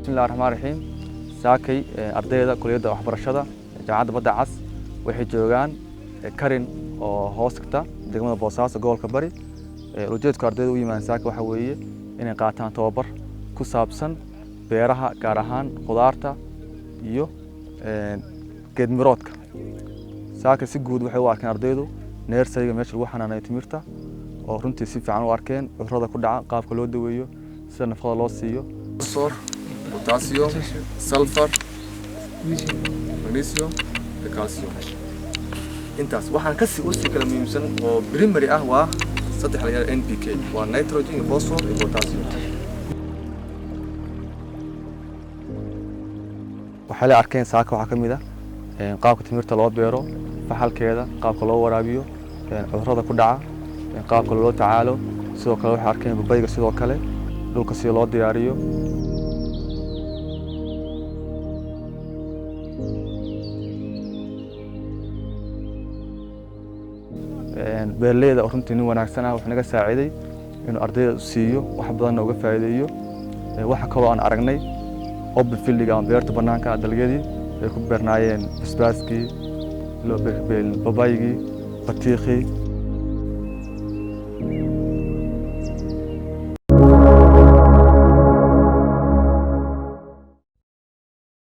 Bismillahi raxmaan raxiim. Saakay ardayda kuliyadda waxbarashada Jaamacadda Badda Cas waxay joogaan Karin oo hoos tagta degmada Boosaaso, gobolka Bari. Ujeedku ardayda u yimaadeen saaka waxa weeye inay qaataan tababar ku saabsan beeraha, gaar ahaan khudaarta iyo geedmiroodka. Saaka si guud waxay u arkeen ardaydu nursery-ga, meesha lagu xanaaneeyo timirta, oo runtii si fiican u arkeen cudurrada ku dhaca, qaabka loo daweeyo, sida nafaqada loo siiyo: phosphor, potassium, sulfur, magnesium iyo calcium. Intaas waxaan kasii usii kala muhiimsan oo primary ah waa saddex la yidhahdo NPK, waa nitrogen iyo phosphor iyo potassium. Waxay la arkeen saaka waxaa ka mid ah qaabka timirta loo beero, faxalkeeda, qaabka loo waraabiyo, cudurrada ku dhaca, qaabka loola tacaalo. Sidoo kale waxay arkeen babayga, sidoo kale dhulka sida loo diyaariyo. Beeraleyda oo runtii nin wanaagsan ah wuxuu naga saaciday inuu ardayda siiyo, wax badanna uga faa'iideeyo. Waxa kaloo aan aragnay open field-iga ama beerta bannaanka, dalagyadii ay ku beernaayeen: basbaaskii, babaygii, batiikhii.